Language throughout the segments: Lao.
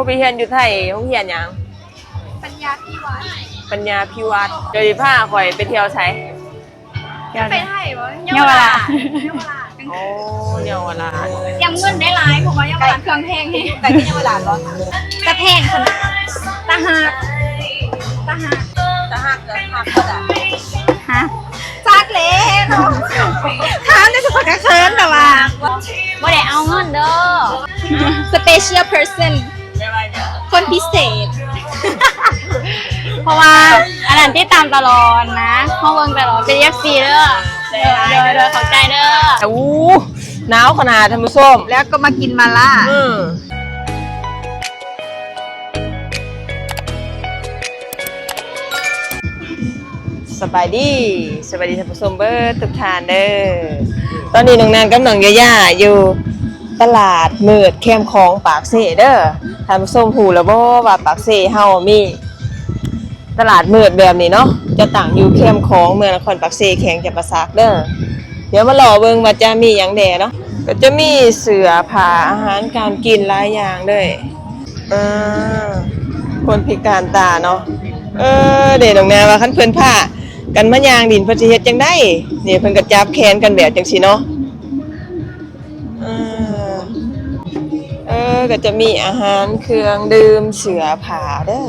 ໄປຮຽນຢູ່ໄທ ໂຮງຮຽນຫຍັງ? ປັນຍາພິວັດ. ປັນຍາພິວັດ. ເຈົ້າຊິພາຂ້ອຍໄປທ່ຽວໃສ? ໄປໄທບໍ່? ເຍົາວະລາດ. ເຍົາວະລາດ. ໂອ້ ເຍົາວະລາດ. ຕຽມເງິນໄດ້ຫຼາຍ ເພາະວ່າເຍົາວະລາດເຄື່ອງແພງແຮງ. ຢູ່ໃກ້ກັບເຍົາວະລາດບໍ່? ກະແພງຂະໜາດ. ຕາຮັກ. ຕາຮັກ. ຕາຮັກກໍຮັກບໍ່ລະ? ຮະ? ຈັກແຫຼະເນາະ. ຖາມແຕ່ສະພາກະເຂີນແຕ່ວ່າ ບໍ່ໄດ້ເອົາເງິນເດີ. Special person ຄົນພິເສດ. ເພາະວ່າອັນນັ້ນຕິດຕາມຕະຫຼອດນະ ເຮົາເບິ່ງຕະຫຼອດ ເປັນເອັຟຊີເດີ. ໂດຍ ໂດຍ ໂດຍ ຂອບໃຈເດີ. ໂອ້ ໜາວຂະໜາດທ່ານຜູ້ຊົມ. ແລ້ວກໍມາກິນມາລ່າ. ອືມ. ສະບາຍດີ ສະບາຍດີທ່ານຜູ້ຊົມເບິດທຸກທ່ານເດີ. ຕອນນີ້ນ້ອງນານກັບນ້ອງຢາຢາຢູ່ຕະຫຼາດມືດແຄມຂອງປາກເຊເດີ. ທ່ານຜູ້ຊົມຮູ້ແລ້ວບໍ່ວ່າປາກເຊເຮົາມີຕະຫຼາດມືດແບບນີ້ເນາະ ຈະຕັ້ງຢູ່ແຄມຂອງເມືອງນະຄອນປາກເຊ ແຂວງຈຳປາສັກເດີ. ດຽວມາເລາະເບິ່ງວ່າຈະມີຫຍັງແດ່ເນາະ. ກໍຈະມີເສື້ອຜ້າ ອາຫານການກິນຫຼາຍຢ່າງເລີຍ. ເອີ ຄົນພິການຕາເນາະ. ເອີ ເດ ນ້ອງນາວ່າຄັນເພິ່ນພາກັນມາຍ່າງດິນ ເພິ່ນຊິເຮັດຈັ່ງໃດ? ນີ້ເພິ່ນກໍຈັບແຂນກັນແບບຈັ່ງຊີ້ເນາະ. ເອີ ເອີ ກໍຈະມີອາຫານ ເຄື່ອງດື່ມ ເສື້ອຜ້າເດີ.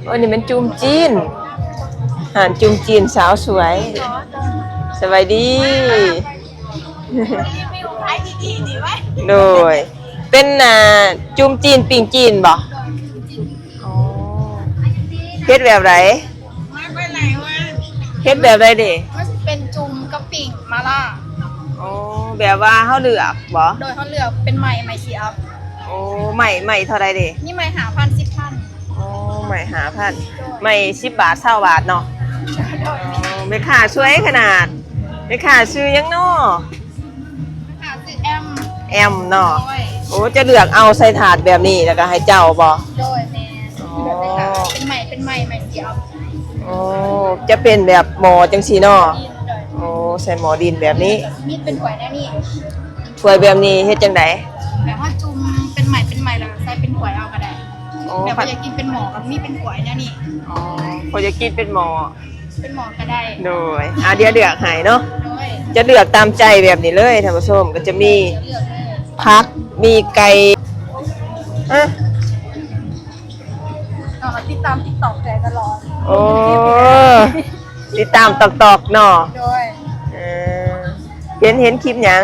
ໂອ້ ນີ້ແມ່ນຈຸ່ມຈີນ ຮ້ານຈຸ່ມຈີນສາວສວຍ. ສະບາຍດີ. ໂດຍ ເປັນ ອ່າ ຈຸ່ມຈີນ ປີ້ງຈີນບໍ່? ອໍ ເຮັດແບບໃດ? ເຮັດແບບໃດເດ? ມັນຊິເປັນຈຸ່ມກັບປີ້ງມາລ່າ. ອໍ ແບບວ່າເຮົາເລືອກບໍ່? ໂດຍ ເຮົາເລືອກເປັນໄມ້ ໄມ້ສຽບ. ໂອ້ ໄມ້ ໄມ້ເທົ່າໃດເດ? ມີໄມ້ຫ້າພັນ ສິບພັນ. ອໍ ໄມ້ຫ້າພັນ ໂດຍ ໄມ້ສິບບາດ ຊາວບາດເນາະ. ໂດຍ ອໍ ແມ່ຄ້າສວຍຂະໜາດ. ແມ່ຄ້າຊື່ຫຍັງເນາະ? ແມ່ຄ້າຊື່ແອມ. ແອມເນາະ. ໂດຍ ໂອ້ ຈະເລືອກເອົາໃສ່ຖາດແບບນີ້ ແລ້ວກໍໃຫ້ເຈົ້າບໍ່? ໂດຍ ແມ່ນ. ອໍ ເລືອກໃສ່ຖາດ ເປັນໄມ້ ເປັນໄມ້ ໄມ້ສຽບ. ອໍ ຈະເປັນແບບໝໍ້ຈັ່ງຊີ້ເນາະ. ໂດຍ ໂອ້ ໃສ່ໝໍ້ດິນແບບນີ້. ມີເປັນຖ້ວຍແນວນີ້. ຖ້ວຍແບບນີ້ເຮັດຈັ່ງໃດ? ແບບວ່າຈຸ່ມເປັນໄມ້ເປັນໄມ້ ແລ້ວໃສ່ເປັນຖ້ວຍເອົາກໍໄດ້. ອໍ ແບບວ່າຢາກກິນເປັນໝໍ້ກໍມີເປັນຖ້ວຍແນວນີ້. ອໍ ຂ້ອຍຢາກກິນເປັນໝໍ້ ເປັນໝໍ້ກໍໄດ້. ໂດຍ ອ່າ ດຽວເລືອກໃຫ້ເນາະ. ໂດຍ ຈະເລືອກຕາມໃຈແບບນີ້ເລີຍທ່ານຜູ້ຊົມ. ກໍຈະມີ ເລືອກເລີຍ ຜັກ ມີໄກ່. ຮະ? ເຮົາກໍຕິດຕາມ TikTok ແກຕະຫຼອດ. ໂອ້ ຕິດຕາມຕອກໆເນາະ. ໂດຍ ເອີ ເຫັນ ເຫັນຄລິບຫຍັງ?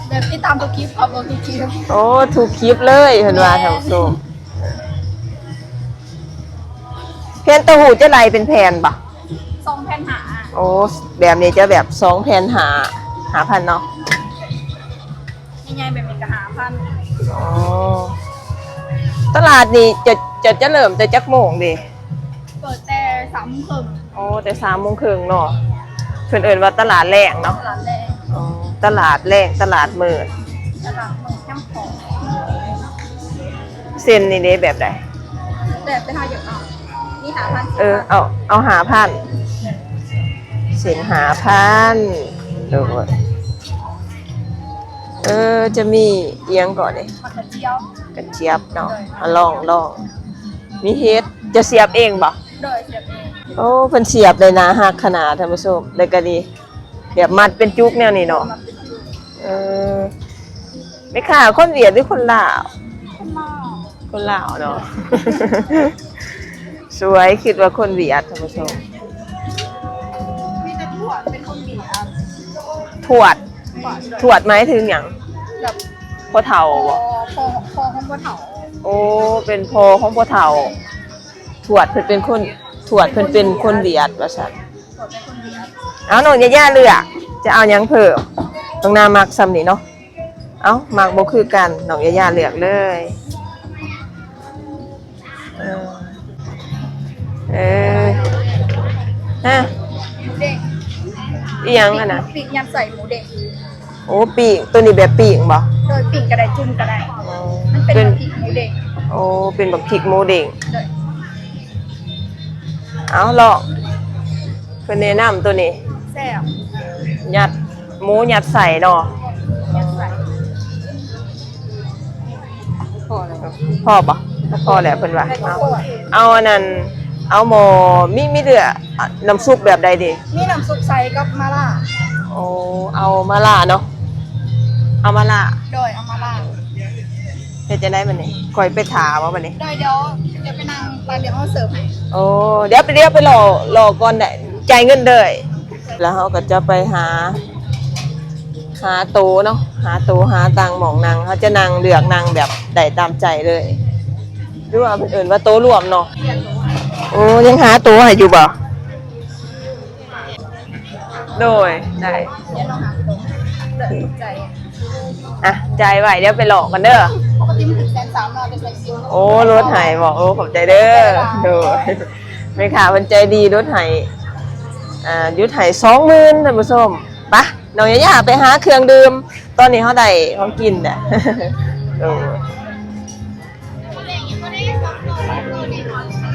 ແບບຕິດຕາມທຸກຄລິບ ເຂົາເບິ່ງທຸກຄລິບ. ໂອ້ ທຸກຄລິບເລີຍເພິ່ນວ່າ ແມ່ນ ທ່ານຜູ້ຊົມ. ແຜ່ນເຕົ້າຫູ້ຈະໄລ່ເປັນແຜ່ນບໍ່? ສອງແຜ່ນຫ້າ. ໂອ້ ແບບນີ້ຈະແບບສອງແຜ່ນຫ້າ ຫ້າພັນເນາະ. ໃຫຍ່ໆແບບນີ້ກໍຫ້າພັນ. ອໍ ຕະຫຼາດນີ້ຈະ ຈະ ຈະເລີ່ມແຕ່ຈັກໂມງເດ? ເປີດແຕ່ສາມໂມງເຄິ່ງ. ອໍ ແຕ່ສາມໂມງເຄິ່ງເນາະ. ເພິ່ນເອີ້ນວ່າຕະຫຼາດແລງເນາະ. ຕະຫຼາດແລງ. ອໍ ຕະຫຼາດແລງ ຕະຫຼາດມືດ. ຕະຫຼາດມືດແຄມຂອງ. ເສັ້ນນີ້ເດ ແບບໃດ? ແບບທີ່ເຮົາຢາກເອົາ. ມີຫ້າພັນ. ເອີ ເອົາ ເອົາຫ້າພັນ. ເສັ້ນຫ້າພັນ. ໂດຍ. ເອີ ຈະມີອີ່ຫຍັງເກາະນີ້? ໝາກກະຈຽບ. ກະຈຽບເນາະ. ໂດຍ. ອາ ລອງ ລອງ. ມີເຫັດ. ຈະສຽບເອງບໍ່? ໂດຍ ສຽບເອງ. ໂອ້ ເພິ່ນສຽບໄດ້ໜ້າຮັກຂະໜາດທ່ານຜູ້ຊົມ. ແລ້ວກໍນີ້ ແບບມັດເປັນຈຸກແນວນີ້ເນາະ. ເອີ ແມ່ຄ້າຄົນຫວຽດຫຼືຄົນລາວ? ຄົນລາວ. ຄົນລາວເນາະ. ສວຍ ຄິດວ່າຄົນຫວຽດທ່ານຜູ້ຊົມ. ມີແຕ່ທວດເປັນຄົນຫວຽດ. ທວດ. ທວດ. ທວດໝາຍເຖິງຫຍັງ? ແບບພໍ່ເຖົ້າບໍ່? ພໍ່ ພໍ່ ພໍ່ຂອງພໍ່ເຖົ້າ. ໂອ້ ເປັນພໍ່ຂອງພໍ່ເຖົ້າ. ທວດເພິ່ນເປັນຄົນ ທວດເພິ່ນເປັນຄົນຫວຽດວ່າຊັ້ນ. ເອົາ ນ້ອງຢາຢາເລືອກ ຈະເອົາຫຍັງເພີ່ມ? ນ້ອງນາມັກຊ່ຳນີ້ເນາະ. ເອົ້າ ມັກບໍ່ຄືກັນ ນ້ອງຢາຢາເລືອກເລີຍ. ເອີ ເອີ ຮະ ໝູເດ້ງ. ອີ່ຫຍັງຫັ້ນນະ? ປີກ ປີກຍັດໃສ່ໝູເດ້ງ. ໂອ້ ປີ້ງ ໂຕນີ້ແບບປີ້ງບໍ່? ໂດຍ ປີ້ງກໍໄດ້ ຈຸ່ມກໍໄດ້. ອໍ ມັນເປັນ ເປັນບັກພິກໝູເດ້ງ. ໂອ້ ເປັນບັກພິກໝູເດ້ງ. ໂດຍ. ເອົາ ລອງ ເພິ່ນແນະນຳໂຕນີ້. ແຊບ. ຍັດ ໝູຍັດໃສ່ເນາະ. ຍັດໃສ່. ພໍແລ້ວ ພໍບໍ່? ພໍແລ້ວເພິ່ນວ່າ. ເອົາ ເອົາອັນນັ້ນ ເອົາໝໍ້ ມີ ມີເລືອກ ອະ ນ້ຳຊຸບແບບໃດດີ? ມີນ້ຳຊຸບໃສກັບມາລ່າ. ໂອ້ ເອົາມາລ່າເນາະ ເອົາມາລ່າ. ໂດຍ ເອົາມາລ່າ. ເຮັດຈັ່ງໃດບັດນີ້? ຂ້ອຍໄປຖ້າບໍ່ບັດນີ້? ໂດຍ ດຽວ ດຽວໄປນັ່ງ ແລ້ວດຽວເຮົາເສີບໃຫ້. ໂອ້ ດຽວໄປ ດຽວໄປລໍ ລໍກ່ອນໄດ້ ຈ່າຍເງິນເລີຍ. ແລ້ວເຮົາກໍຈະໄປຫາ ຫາໂຕະເນາະ ຫາໂຕະ ຫາຕັ່ງໝ່ອງນັ່ງ ເຮົາຈະນັ່ງ ເລືອກນັ່ງແບບໃດຕາມໃຈເລີຍ ຫຼືວ່າເພິ່ນເອີ້ນວ່າໂຕະລວມເນາະ. ໂອ້ ຍັງຫາໂຕະໃຫ້ຢູ່ບໍ່? ໂດຍ ໄດ້ ດຽວລອງຫາໂຕະ ເດີ ຂອບໃຈ. ອ່ະ ຈ່າຍໄວ້ ດຽວໄປລໍກັນເດີ. ປົກກະຕິມັນເປັນແສນສາມເນາະ ເປັນແສນສີ່. ໂອ້ ລົດໃຫ້ບໍ? ໂອ້ ຂອບໃຈເດີ. ໂດຍ ແມ່ຄ້າເພິ່ນໃຈດີ ລົດໃຫ້ ອ່າ ຢຸດໃຫ້ສອງໝື່ນ ທ່ານຜູ້ຊົມ. ໄປ ນ້ອງຍາຍາໄປຫາເຄື່ອງດື່ມ ຕອນນີ້ເຮົາໄດ້ຂອງກິນແລ້ວ. ໂດຍ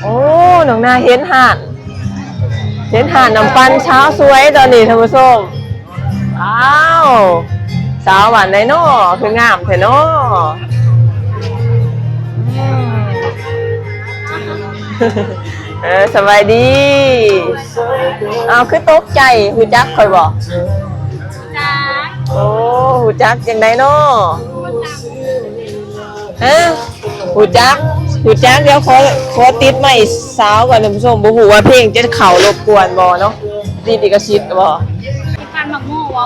ໂອ້ ນ້ອງນາເຫັນຮ້ານ ເຫັນຮ້ານນ້ຳປັ່ນສາວສວຍຕອນນີ້ ທ່ານຜູ້ຊົມ. ອ້າວ ສາວບ້ານໃດນໍ ຄືງາມແທ້ນໍ? ເອີ ສະບາຍດີ. ອ້າວ ຄືຕົກໃຈ ຮູ້ຈັກຂ້ອຍບໍ່? ຈັກ. ໂອ້ ຮູ້ຈັກຈັ່ງໃດນໍ? ຮະ ຮູ້ຈັກ ຮູ້ຈັກ. ດຽວຂໍ ຂໍຕິດໄມສາວກ່ອນ ທ່ານຜູ້ຊົມ ບໍ່ຮູ້ວ່າເພງຈະເຂົ້າລົບກວນບໍ່ເນາະ ຕິດລິຂະສິດບໍ່? ກິນປັ້ນໝາກໂມບໍ່?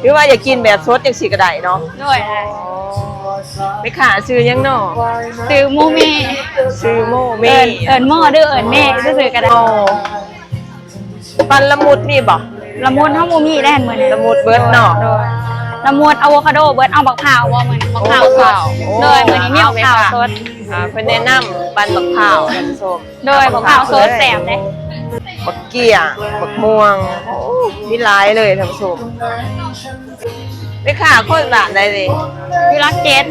ຫຼືວ່າຢາກກິນແບບສົດຈັ່ງຊີ້ກໍໄດ້ເນາະ? ໂດຍ ໄດ້. ອໍ ແມ່ຄ້າຊື່ຫຍັງເນາະ? ຊື່ໂມເມ. ຊື່ໂມເມ. ເອີ້ນ ເອີ້ນໂມ ຫຼື ເອີ້ນເມຊື່ໆກໍໄດ້. ອໍ ປັ່ນລະມຸດມີບໍ່? ລະມຸດເຮົາບໍ່ມີແລ້ວມື້ນີ້ ລະມຸດເບິດເນາະ. ໂດຍ ລະມຸດ ອາໂວຄາໂດເບິດ. ເອົາບັກພ້າວບໍ່ມື້ນີ້? ບັກພ້າວສົດ. ໂອ້ ບັກພ້າວ. ໂດຍ ມື້ນີ້ມີບັກພ້າວສົດ. ອ່າ ເພິ່ນແນະນຳປັ່ນບັກພ້າວ ທ່ານຜູ້ຊົມ. ໂດຍ ບັກພ້າວສົດແຊບເດ້. ບັກກ້ຽງ ບັກມ່ວງ ໂອ້ ມີຫຼາຍເລີຍ ທ່ານຜູ້ຊົມ. ແມ່ຄ້າຄົນບ້ານໃດນີ້? ຢູ່ຫຼັກເຈັດ.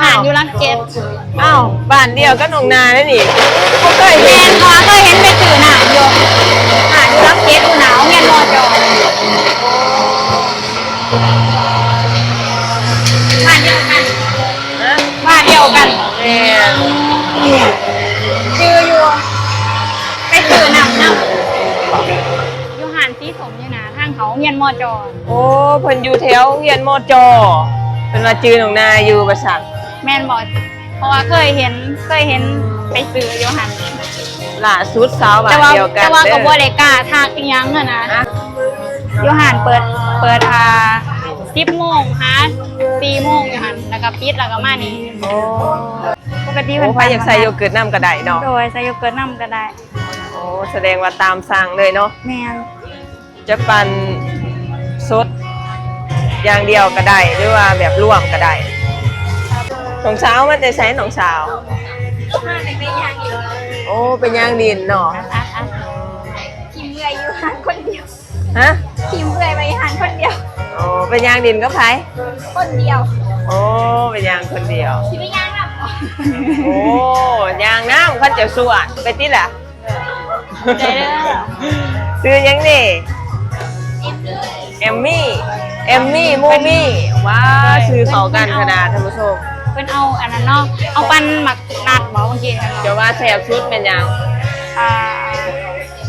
ອ້າວ ຮ້ານຢູ່ຫຼັກເຈັດ. ອ້າວ ບ້ານດຽວກັບນ້ອງນາເດ້ນີ້ ບໍ່ເຄີຍເຫັນ. ແມ່ນ ເຄີຍເຫັນໄປຊື້ນ້ຳຢູ່ ຮ້ານຢູ່ຫຼັກເຈັດ ຢູ່ໜ້າໂຮງຮຽນ ມຈ. ບ້ານດຽວກັນ. ຮະ? ບ້ານດຽວກັນ. ແມ່ນ. ຊື່ຢູ່ ໄປຊື້ນ້ຳນຳ ຢູ່ຮ້ານສີສົ້ມ ຢູ່ໜ້າທາງເຂົ້າໂຮງຮຽນ ມຈ. ໂອ້ ເພິ່ນຢູ່ແຖວໂຮງຮຽນ ມຈ. ເພິ່ນວ່າຈື່ນ້ອງນາຢູ່ວ່າຊັ້ນ. ແມ່ນບໍ່? ເພາະວ່າເຄີຍເຫັນ ເຄີຍເຫັນໄປຊື້ຢູ່ຫັ້ນ. ລ່າສຸດສາວບ້ານດຽວກັນເດີ ແຕ່ວ່າ ແຕ່ວ່າກໍບໍ່ໄດ້ກ້າທັກອີ່ຫຍັງຫັ້ນນະ. ຮະ? ຢູ່ຮ້ານເປີດ ເປີດ ອ່າ ສິບໂມງຫາສີ່ໂມງຢູ່ຫັ້ນ ແລ້ວກໍປິດ ແລ້ວກໍມານີ້. ໂອ້ ປົກກະຕິ ໂອ້ ເພິ່ນ ໃຜຢາກໃສ່ໂຢເກີດນຳກໍໄດ້ເນາະ? ໂດຍ ໃສ່ໂຢເກີດນຳກໍໄດ້. ໂອ້ ສະແດງວ່າຕາມສັ່ງເລີຍເນາະ? ແມ່ນ. ຈະປັ່ນສົດຢ່າງດຽວກໍໄດ້ ຫຼືວ່າແບບລວມກໍໄດ້. ນ້ອງສາວມາແຕ່ໃສນ້ອງສາວ? ໂອ້ ໄປຍ່າງຫຼິ້ນເນາະ. ຖິ້ມເອື້ອຍຢູ່ຮ້ານຄົນດຽວ. ຮະ? ຖິ້ມເອື້ອຍໄວ້ຮ້ານຄົນດຽວ. ໂອ້ ໄປຍ່າງຫຼິ້ນກັບໃຜ? ຄົນດຽວ. ໂອ້ ໄປຍ່າງຄົນດຽວ. ຊິໄປຍ່າງນຳ. ໂອ້ ຍ່າງນຳ ຄັນເຈົ້າຊວນ ໄປຕິລະ. ໄດ້ເດີ. ຊື່ຫຍັງນີ້? ເອມມີ. ເອມມີ ໂມມີ. ວ້າ ຊື່ເຂົ້າກັນຂະໜາດ ທ່ານຜູ້ຊົມ. ເພິ່ນເອົາອັນນັ້ນເນາະ ເອົາປັ່ນໝາກນັດບໍ ເມື່ອກີ້. ເຈົ້າວ່າແຊບສຸດແມ່ນຫຍັງ? ອ່າ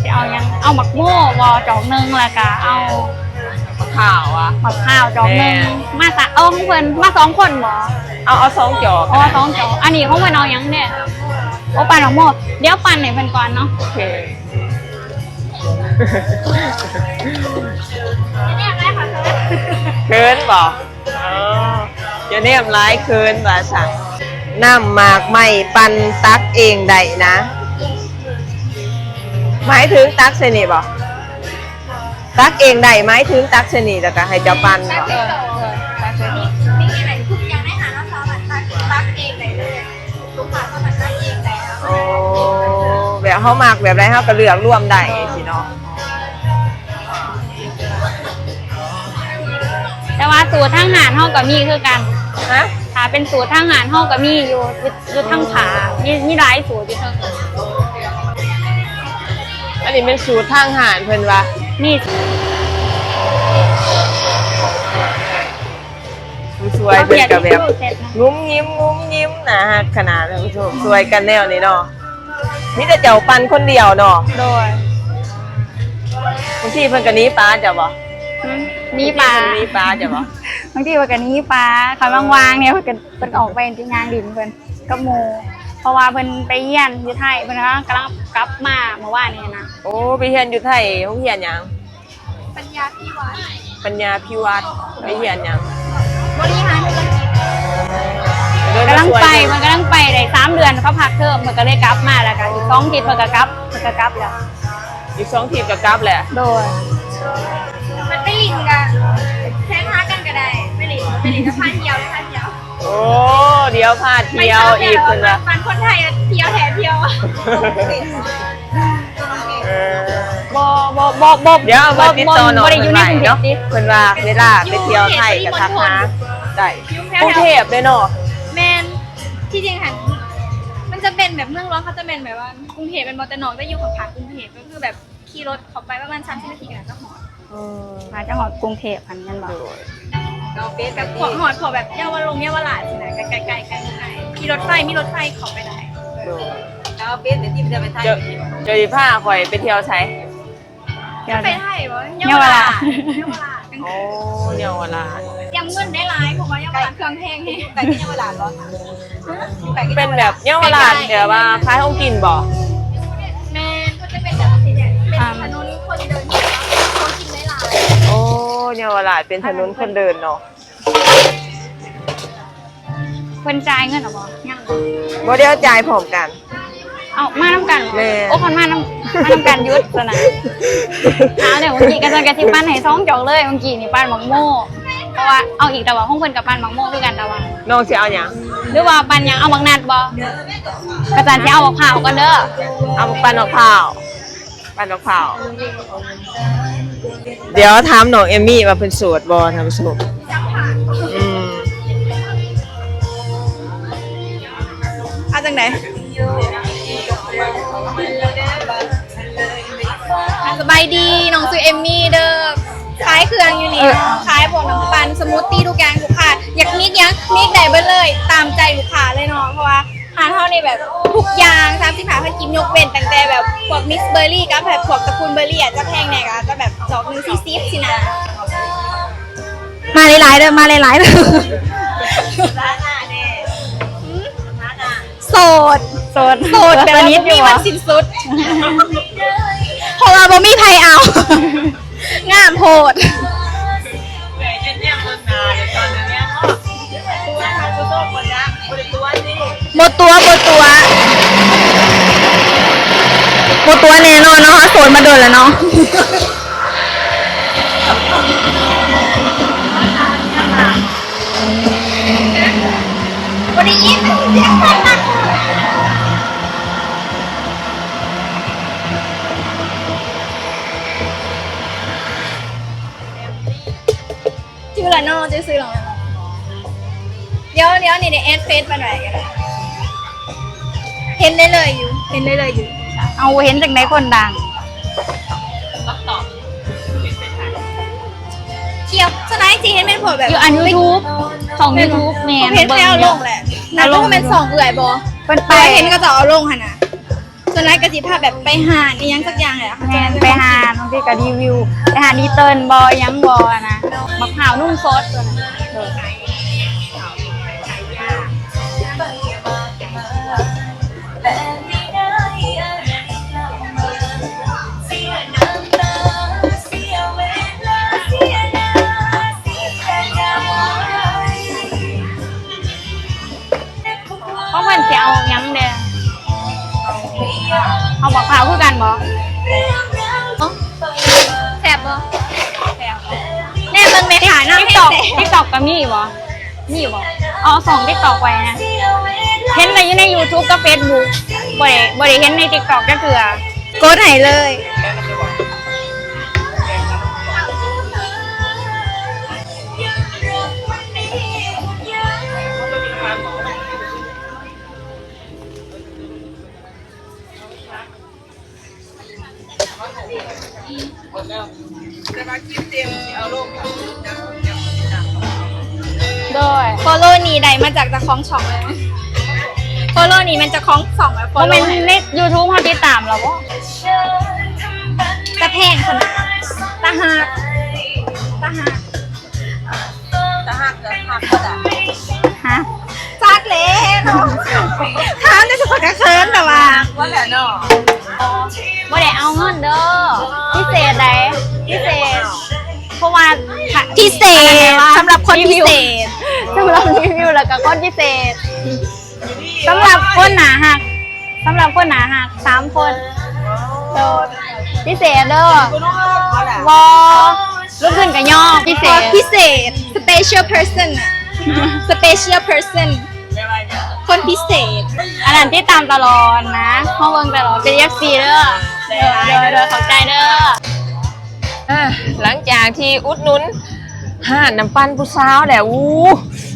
ຊິເອົາຫຍັງ? ເອົາໝາກໂມບໍ ຈອກໜຶ່ງ ແລ້ວກະເອົາ ໝາກພ້າວຫວາ? ໝາກພ້າວຈອກໜຶ່ງ. ແມ່ນ. ມາສະ ເອົາຂອງເພິ່ນ ມາສອງຄົນບໍ? ເອົາ ເອົາສອງຈອກ. ອໍ ສອງຈອກ. ອັນນີ້ຂອງເພິ່ນເອົາຫຍັງແດ່? ໂອ້ ປັ່ນໝາກໂມ. ດຽວປັ່ນໃຫ້ເພິ່ນກ່ອນເນາະ. ໂອເຄ. ເຂີນບໍ? ອໍ ຢ່າແນມຫຼາຍ ເຂີນວ່າຊັ້ນ. ນ້ຳໝາກໄມ້ປັ່ນຕັກເອງໄດ້ນະ ໝາຍເຖິງຕັກໃສ່ນີ້ບໍ? ຕັກເອງໄດ້ ໝາຍເຖິງຕັກໃສ່ນີ້ ແລ້ວກໍໃຫ້ເຈົ້າປັ່ນບໍ? ເອີ ເອີ ຕັກໃສ່ນີ້. ມີ ມີໃຫ້ທຸກຢ່າງໃນຮ້ານເຮົາສາມາດຕັກ ຕັກເອງໄດ້ເລີຍ. ລູກຄ້າສາມາດຕັກເອງໄດ້. ໂອ້ ແບບເຮົາມັກແບບໃດເຮົາກໍເລືອກລວມໄດ້ຊີ້ເນາະ. ແຕ່ວ່າສູດທາງຮ້ານເຮົາກໍມີຄືກັນ. ຮະ? ຖ້າເປັນສູດທາງຮ້ານເຮົາກໍມີຢູ່ ຢູ່ ຢູ່ທາງຂາ ມີ ມີຫຼາຍສູດຢູ່ເທິງ. ອັນນີ້ແມ່ນສູດທາງຮ້ານເພິ່ນວ່າ ມີ. ຜູ້ ຊ່ວຍເພິ່ນກໍແບບງຸ້ມງິ້ມງຸ້ມງິ້ມ ໜ້າຮັກຂະໜາດ ທ່ານຜູ້ຊົມ. ຊ່ວຍກັນແນວນີ້ເນາະ ມີແຕ່ເຈົ້າປັ່ນຄົນດຽວເນາະ. ໂດຍ ບາງທີເພິ່ນກໍໜີປາເຈົ້າບໍ່? ໜີປາ ບາງທີເພິ່ນໜີປາເຈົ້າບໍ່? ບາງທີເພິ່ນກໍໜີປາ ຄັນວ່າງໆ ນີ້ເພິ່ນກໍ ເພິ່ນອອກໄປຍ່າງຫຼິ້ນເພິ່ນກັບໝູ່ ເພາະວ່າເພິ່ນໄປຮຽນຢູ່ໄທ ເພິ່ນກຳລັງກັບມາມື້ວານນີ້ນະ. ໂອ້ ໄປຮຽນຢູ່ໄທ ໂຮງຮຽນຫຍັງ? ປັນຍາພິວັດ ປັນຍາພິວັດ ໄປຮຽນຫຍັງ? ບໍລິຫານທຸລະກິດ. ກຳລັງໄປ ເພິ່ນກຳລັງໄປໄດ້ສາມເດືອນ ເຂົາພັກເທີມ ເພິ່ນກໍເລີຍກັບມາ ແລ້ວກໍອີກສອງທິດເພິ່ນກໍກັບ ເພິ່ນກໍກັບແລ້ວ. ອີກສອງທິດກໍກັບແຫຼະ. ໂດຍ ມັນໄປຫຼິ້ນກໍແຊນຫາກັນກໍໄດ້ ໄປຫຼິ້ນ ໄປຫຼິ້ນກໍພາທ່ຽວ ໄດ້ພາທ່ຽວ. ໂອ້ ດຽວພາທ່ຽວອີກເພິ່ນວ່າ ມັນຄົນໄທທ່ຽວແທ້ທ່ຽວ. ເອີ ບໍ່ ບໍ່ ບໍ່ ບໍ່ ດຽວມາຕິດຕໍ່ນ້ອງເພິ່ນໃໝ່ເນາະ. ເພິ່ນວ່າເວລາໄປທ່ຽວໄທກໍທັກຫາໄດ້. ກຸງເທບເດ້ເນາະ. ແມ່ນ ທີ່ຈິງຫັ້ນ ມັນຈະເປັນແບບເມືອງຫຼວງ ເຂົາຈະແມ່ນແບບວ່າກຸງເທບແມ່ນບໍ່? ແຕ່ນ້ອງຈະຢູ່ຂ້າງໆກຸງເທບ ກໍຄືແບບ ຂີ່ລົດເຂົ້າໄປປະມານສາມສິບນາທີກໍໜ້າຈະຮອດ. ອືມ ໜ້າຈະຮອດກຸງເທບຫັ້ນແມ່ນບໍ່? ໂດຍ ແບບພວກຮອດພວກແບບເຍົາວະລົງເຍົາວະລາດຊີ້ນະ ໃກ້ໆ ໃກ້ໆ ຂີ່ລົດໄຟ ມີລົດໄຟເຂົ້າໄປໄດ້. ໂດຍ ເຈົ້າ ເຈົ້າຊິພາຂ້ອຍໄປທ່ຽວໃສ? ໄປໄທບໍ່? ເຍົາວະລາດ ເຍົາວະລາດ. ໂອ້ ເຍົາວະລາດ ຕຽມເງິນໄດ້ຫຼາຍ ເພາະວ່າເຍົາວະລາດເຄື່ອງແພງແຮງ. ເປັນແບບເຍົາວະລາດແບບວ່າຂາຍຂອງກິນບໍ່? ແມ່ນ ເພິ່ນຈະເປັນແບບນີ້ແຫຼະ ເປັນຖະໜົນຄົນເດີນ ຂອງກິນຫຼາຍໆ. ໂອ້ ເຍົາວະລາດເປັນຖະໜົນຄົນເດີນເນາະ. ເພິ່ນຈ່າຍເງິນແລ້ວບໍ່? ຍັງບໍ່ ບໍ່ໄດ້ຈ່າຍພ້ອມກັນ. ເອົ້າ ມານຳກັນບໍ່? ແມ່ນ ໂອ້ ຄັນມານຳ ມານຳກັນຢຸດຊັ້ນນະ. ເອົາແລ້ວ ມື້ກີ້ກະຊັ້ນກະຊິປັ່ນໃຫ້ສອງຈອກເລີຍ ມື້ກີ້ນີ້ປັ່ນໝາກໂມ ເພາະວ່າ ເອົາອີກແລ້ວບໍ່? ຂອງເພິ່ນກະປັ່ນໝາກໂມຄືກັນແລ້ວວ່າ. ນ້ອງຊິເອົາຫຍັງ? ຫຼືວ່າປັ່ນຫຍັງ? ເອົາໝາກນັດບໍ່? ກະຊັ້ນຊິເອົາໝາກພ້າວກ່ອນເດີ. ເອົາປັ່ນໝາກພ້າວ ປັ່ນໝາກພ້າວ. ດຽວຖາມນ້ອງເອມມີ່ວ່າເພິ່ນໂສດບໍ່ ທ່ານຜູ້ຊົມ. ອືມ ເອົາຈັ່ງໃດ? ສະບາຍດີ ນ້ອງຊື່ເອມມີ່ເດີ ຂາຍເຄື່ອງຢູ່ນີ້ ເອີ ຂາຍພວກນ້ຳປັ່ນ ສະມູດຕີ້ ທຸກຢ່າງ. ລູກຄ້າຢາກມີກຫຍັງ ມີກໄດ້ເບິດເລີຍ ຕາມໃຈລູກຄ້າເລີຍເນາະ ເພາະວ່າ ຮ້ານເຮົານີ້ແບບທຸກຢ່າງ ສາມສິບຫ້າພັນກີບ ຍົກເວັ້ນຕັ້ງແຕ່ແບບພວກມິກເບີຣີກັບແບບພວກຕະກູນເບີຣີອາດຈະແພງແດ່ ກໍອາດຈະແບບດອກໜຶ່ງສີ່ສິບຊີ້ນະ. ມາຫຼາຍໆເດີ ມາຫຼາຍໆເດີ. ໂສດ ໂສດ ໂສດແບບບໍ່ມີວັນສິ້ນສຸດ ເພາະວ່າບໍ່ມີໃຜເອົາ. ງາມໂພດ. ບໍ່ຕົວະ ບໍ່ຕົວະ ບໍ່ຕົວະແນ່ນອນເນາະ ເຮົາໂສດມາດົນແລ້ວເນາະ. ບໍ່ໄດ້ຍິນສຽງໃຜ. ຈື່ລະເນາະ ຈື່ຊື່ລະ. ດຽວ ດຽວນີ້ໄດ້ແອດເຟສປານໃດກໍໄດ້ ເຫັນໄດ້ເລີຍຢູ່ ເຫັນໄດ້ເລີຍຢູ່. ເອົາ ເຫັນຈັ່ງໃດຄົນດັງ? ທ່ຽວ ສ່ວນຫຼາຍຊິເຫັນແມ່ນພວກແບບຢູ່ອັນຢູທູບ ຊ່ອງຢູທູບ. ແມ່ນ ເຫັນໃຜເອົາລົງແຫຼະ ໜ້າຈະແມ່ນຊ່ອງເອື້ອຍບໍ່? ເພິ່ນໄປເຫັນເຂົາເຈົ້າເອົາລົງຫັ້ນນະ. ສ່ວນຫຼາຍກໍຊິພາແບບໄປຮ້ານອີ່ຫຍັງສັກຢ່າງແຫຼະ. ແມ່ນ ໄປຮ້ານ ບາງທີກໍຣີວິວ ໄປຮ້ານອີເຕີນບໍ່ ອີ່ຫຍັງບໍ່ນະ ໝາກພ້າວນຸ່ງສົດ. ຂອງເພິ່ນຊິເອົາຫຍັງແດ່? ເອົາໝາກພ້າວຄືກັນບໍ່? ແຊບບໍ່? ແຊບ. ແນ່ເບິ່ງແມ່ຄ້ານຳ. ຕິກຕັອກ ຕິກຕັອກກໍມີບໍ່? ມີບໍ່? ເອົາຊ່ອງຕິກຕັອກໄວ້ນະ. ເຫັນແຕ່ຢູ່ໃນຢູທູບກັບເຟສບຸກ ບໍ່ໄດ້ ບໍ່ໄດ້ເຫັນໃນຕິກຕັອກຈັກເທື່ອ. ກົດໃຫ້ເລີຍ. ແຕ່ວ່າຄລິບເຕັມຊິເອົາລົງ. ໂດຍ ໂຟໂລ້ນີ້ໄດ້ມາຈາກເຈົ້າຂອງຊ່ອງເລີຍ ໂຟໂລ້ນີ້ແມ່ນເຈົ້າຂອງຊ່ອງແບບໂຟ ບໍ່ແມ່ ໂລ້ ນໃຫ້ ໃນຢູທູບເຮົາຕິດຕາມລາວບໍ່? ຕາແພງພຸ້ນນະ ຕາຮັກ ຕາຮັກ ຕາຮັກກໍຮັກກໍໄດ້ ຮະ ຈັກແລ້ວເນາະ ຖາມແຕ່ສະເພາະກະເຂີນແບບວ່າ ວ່າແຫຼະເນາະ ບໍ່ໄດ້ເອົາເງິນເດີ ພິເສດໃດ ພິເສດ ເພາະວ່າ ພິເສດ ສຳລັບຄົນພິເສດ ສຳລັບຣີວິວ ແລ້ວກໍຄົນພິເສດ ສຳລັບຄົນໜ້າຮັກ ສຳລັບຄົນໜ້າຮັກສາມຄົນ ໂດຍ ພິເສດເດີ ບໍ່ ລູກຂຶ້ນກໍຍອມ ພິເສດ ພິເສດ special person ນະ special person ຄົນພິເສດ ອັນນັ້ນຕິດຕາມຕະຫຼອດນະ ເຮົາເບິ່ງຕະຫຼອດ ເປັນເອັຟຊີເດີ ໂດຍ ໂດຍ ຂອບໃຈເດີ. ອ່າ ຫຼັງຈາກທີ່ອຸດໜູນຮ້ານນ້ຳປັ່ນຜູ້ສາວແລ້ວ ອູ້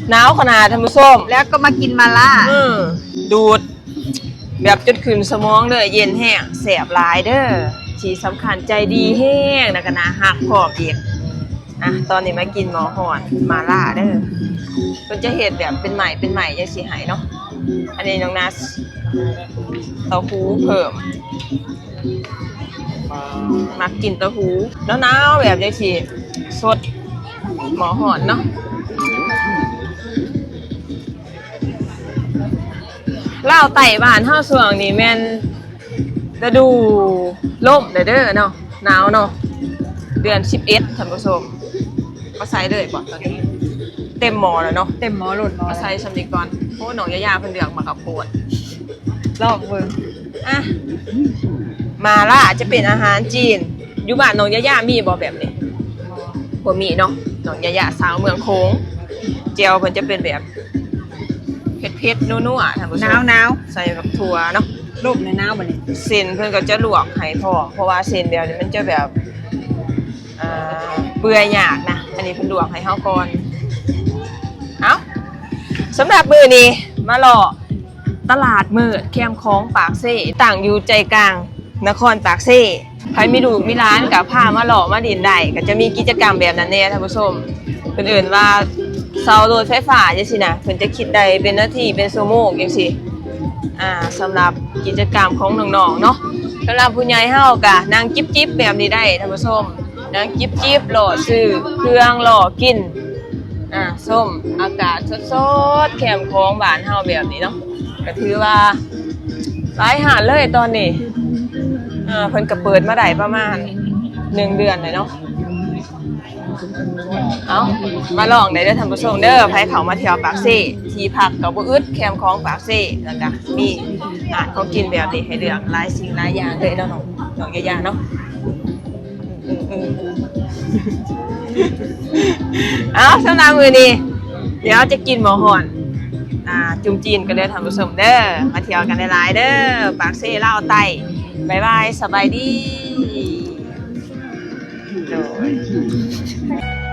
ໜາວຂະໜາດທ່ານຜູ້ຊົມ ແລ້ວກໍມາກິນໝາລ່າ ອື ດູດແບບຈົນຂຶ້ນສະໝອງເລີຍ ເຢັນແຮງ ແຊບຫຼາຍເດີ ທີ່ສຳຄັນໃຈດີແຮງ ແລ້ວກໍໜ້າຮັກພ້ອມອີກ. ອ່ະ ຕອນນີ້ມາກິນໝໍ້ຮ້ອນໝາລ່າເດີ ເພິ່ນຈະເຮັດແບບເປັນໄມ້ເປັນໄມ້ຈັ່ງຊີ້ໃຫ້ເນາະ ອັນນີ້ນ້ອງນາ ເຕົ້າຫູເພີ່ມ ມັກກິນເຕົ້າຫູໜາວໆ ແບບຈັ່ງຊີ້ ສົດ ໝໍ້ຮ້ອນເນາະ ລາວໃຕ້ບ້ານເຮົາຊ່ວງນີ້ແມ່ນລະດູລົມແລ້ວເດີເນາະ ໜາວເນາະ ເດືອນສິບເອັດ ທ່ານຜູ້ຊົມ ເອົາໃສ່ເລີຍບໍ່ຕອນນີ້ ເຕັມໝໍ້ແລ້ວເນາະ ເຕັມໝໍ້ໂລດ ເອົາໃສ່ຊ່ຳນີ້ກ່ອນ ໂອ້ ນ້ອງຢາຢາເພິ່ນເລືອກໝາກກະໂພດ ລອງເບິ່ງ ອ່ະ ໝາລ່າຈະເປັນອາຫານຈີນ ຢູ່ບ້ານນ້ອງຢາຢາມີບໍ່ແບບນີ້? ບໍ່ມີເນາະ ນ້ອງຢາຢາສາວເມືອງໂຂງ ແຈ່ວເພິ່ນຈະເປັນແບບເຜັດໆ ນົວໆ ທ່ານຜູ້ຊົມ ໜາວໆ ໃສ່ບັກຖົ່ວເນາະ ລົມແລ້ວໜາວບັດນີ້ ເສັ້ນເພິ່ນກໍຈະລວກໃຫ້ພ້ອມ ເພາະວ່າເສັ້ນແບບນີ້ມັນຈະແບບ ອ່າ ເປື່ອຍຍາກນະ ອັນນີ້ເພິ່ນລວກໃຫ້ເຮົາກ່ອນ ເອົ້າ ສຳລັບມື້ນີ້ມາເລາະ ຕະຫຼາດມືດແຄມຂອງປາກເຊ ຕັ້ງຢູ່ໃຈກາງນະຄອນປາກເຊ ໃຜມີລູກມີຫຼານກໍພາມາເລາະມາຫຼິ້ນໄດ້ ກໍຈະມີກິດຈະກຳແບບນັ້ນແດ່ທ່ານຜູ້ຊົມ ເພິ່ນເອີ້ນວ່າເຊົ່າລົດໄຟຟ້າຈັ່ງຊີ້ນະ ເພິ່ນຈະຄິດໄດ້ເປັນນາທີເປັນຊົ່ວໂມງຈັ່ງຊີ້ ອ່າ ສຳລັບກິດຈະກຳຂອງນ້ອງໆເນາະ ສຳລັບຜູ້ໃຫຍ່ເຮົາກໍນັ່ງຈິບໆແບບນີ້ໄດ້ທ່ານຜູ້ຊົມ ນັ່ງຈິບໆ ເລາະຊື້ເຄື່ອງ ເລາະກິນ ອ່າ ຊົມອາກາດສົດໆ ແຄມຂອງບ້ານເຮົາແບບນີ້ເນາະ ກໍຖືວ່າຫຼາຍຮ້ານເລີຍຕອນນີ້ ອ່າ ເພິ່ນກໍເປີດມາໄດ້ປະມານໜຶ່ງເດືອນແລ້ວເນາະ ເອົ້າ ມາລອງໄດ້ເດີທ່ານຜູ້ຊົມເດີ ໃຜເຂົ້າມາທ່ຽວປາກເຊ ທີ່ພັກກໍບໍ່ອຶດ ແຄມຂອງປາກເຊ ແລ້ວກໍມີຮ້ານຂອງກິນແບບນີ້ໃຫ້ເລືອກຫຼາຍສິ່ງຫຼາຍຢ່າງເລີຍເນາະ ນ້ອງ ນ້ອງຢາຢາເນາະ. ເອົ້າ ສຳລັບມື້ນີ້ ດຽວຈະກິນໝໍ້ຮ້ອນ ອ່າ ຈຸ່ມຈີນກັນເດີທ່ານຜູ້ຊົມເດີ ມາທ່ຽວກັນຫຼາຍໆເດີ ປາກເຊລາວໃຕ້ ບາຍບາຍ ສະບາຍດີ ໂດຍ.